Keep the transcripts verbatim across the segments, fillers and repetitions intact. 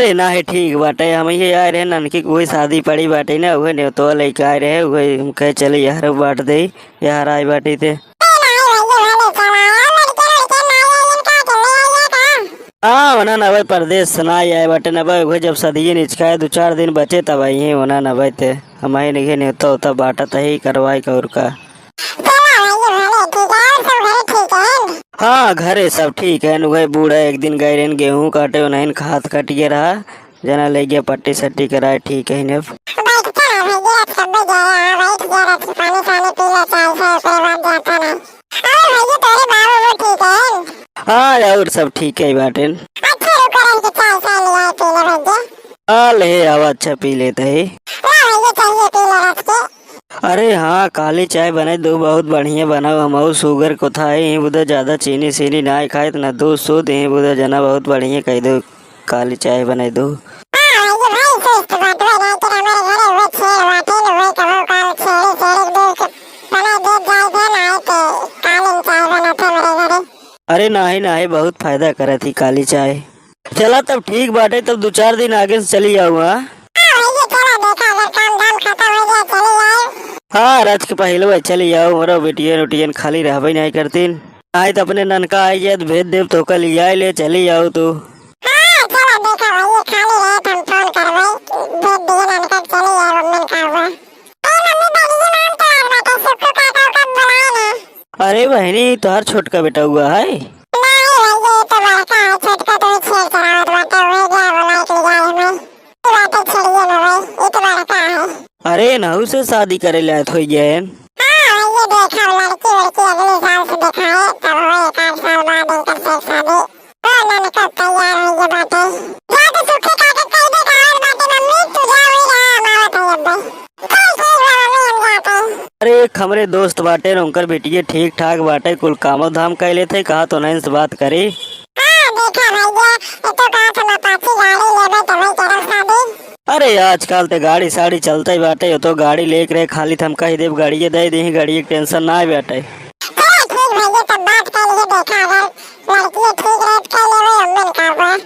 अरे नाही, ठीक बाटे, हम ये आए रहे ननकी के, वही शादी पड़ी बाटे ना, वही नेवतवा लेके आए रहे, वही हम कहे चले यार बांट दे, यार आए बाटे ते। हाँ, ओना न भाई, परदेस से ना आए बाटे न भाई, वही जब सदिये निचका है, दो चार दिन बचे तब आई है, ओना न भाई ते हम आई नहीं नेवता उता बांटत ही करवाई का और का। चला भाई, भले ठीक है, और सब घरे ठीक है? हाँ, घरे सब ठीक है। वही बूढ़ा एक दिन गए रहन गेहूं काटे, उन्हें खाद कटिए रहा, जना ले गया पट्टी सट्टी कराए, ठीक है अब। बैठता है भैया, अब सब गया, हाँ, बैठ गया, रख पानी सानी पी ला, चाय से, ओकरे बाद जाता ना। अरे भैया, तोरे बाबू वो ठीक है? हाँ, और सब ठीक है बाटेन। अच्छा, रुको, रह के चाय साय ले आए, पी ले भैया। आ ले, आवा, अच्छा, पी लेते ही। ला भैया, चाहिए, पी ले रख के। अरे हाँ, काली चाय बनाई दो, बहुत बढ़िया बनाओ। हमहू sugar को था, यहीं बुधा ज्यादा चीनी सीनी ना खाए, इतना दूध सूध, यहीं बुधा जना बहुत बढ़िया कह दो, काली चाय बनाई दो। हाँ, ये भाई सुस्त बात है, नहीं तो हमारे घरे वो छेड़ बाटे न, वो कबो काल छेड़े, छेड़े दूध के बना दे जाए थे ना, आए के काली चाय बनाते हमारे घरे। अरे नाही, नाही, बहुत फायदा करत ही काली चाय। चला तब ठीक बाटे, तब दो चार दिन आगे से चली आऊ, हाँ? हाँ भैया, चला देखा, अगर काम धाम खत्म हो गया, चली आए। हाँ, रच के पहले चली आऊ, हमरो बेटियन उटियन खाली रहबे नहीं करतीन। नाही तो अपने ननका आई जाए तो भेज देब, तो कल ले चली आऊ तू। हाँ, चला देखा भैया, खाली रहे तो हम फोन करबे, भेज दिए ननका, चली आए, मम्मी का हुआ। ए मम्मी, बैठिए, नाम तो आज बाटे, सुक्कू काका का बुलाए ना। अरे बहनी, तोहार छोटका बेटा हुआ है? नहीं भैया, ये तो बड़का है, छोटका तो छेड़ चलावत बाटे, वही गया बोला के ले जाए हमें। ये बाटे छेड़िए में भाई, ये तो बड़का है। अरे नहू से शादी करे लायक हो गए हैं। हाँ भैया, देखा लड़की वड़की अगले साल से देखा है, तब वो एक आध साल बाद इनकर सेट शादी। ओ ननका तैयार हो गया बाटे। जा तो सुखी काका कह दे, कहावत बाटे मम्मी, तू जा, वही रहा, हम आवत है अब्बे। चल ठीक बा मम्मी, हम जाते हैं। अरे एक हमरे दोस्त बाटे न, उनकर बेटिये ठीक ठाक बाटे, कुल कामो धाम कह लेते, कहा तो नहीं से बात करी। हाँ देखा भैया, ये तो कहा था अपाची गाड़ी लेबे तो वही तरफ शादी। अरे आजकल ते गाड़ी साड़ी चलते ही बाटे, ये तो गाड़ी लेके रहे, खाली त हम कह देब गाड़िये दे देही, गाड़िये के tension ना बाटे। चला ठीक भैया, तब बात कर लिए, देखा अगर लड़किये ठीक रहे तो कर लेबे, अम्मन का बा।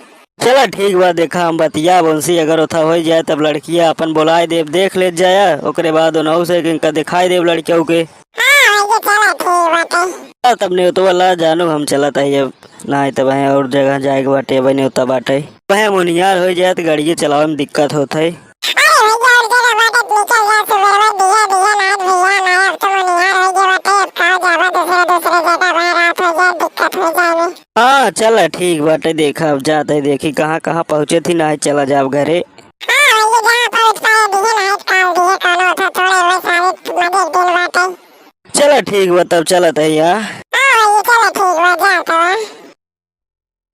चला ठीक बा, देखा हम बतियाब उनसे, अगर ओथा होइ जाए तब लड़किया अपन बोलाए देब, देख लेत जाया, ओकरे बाद उनहु से इनका दिखाई देब लड़कियों के। हाँ भैया, चला ठीक बाटे। चला तब नेवतवा ला जानू, हम चलत हई अब, नाहीं तब वहीं और जगह जाए के बाटे, अब नेवता बाटे, वहीं मुनियार होइ जाए त गाड़िये चलावे में दिक्कत होत है। अरे भैया, और जगह बाटे, निकल जा, सुबेरवा दिया, दिया, नाथ भैया, नाय, अब तो मुनियार होइ गया बाटे, अब कहाँ जाबा दूसरे, दूसरे जगह, वहीं रात होइ जाए, दिक्कत होइ जाए। हाँ, चला, ठीक बाटे, देखा, अब जात है, देखी कहाँ, कहाँ पहुँचे थी, नाहीं चला जाब घरे। हाँ, भैया, जहाँ पहुँच पाए, दिए, नाहीं काल दिए, कौनो था, थोड़े हुए सारे मजे दिन बाटे। चला, ठीक बा, तब चलत है या। हाँ, भैया, चला, ठीक बा, जा तो।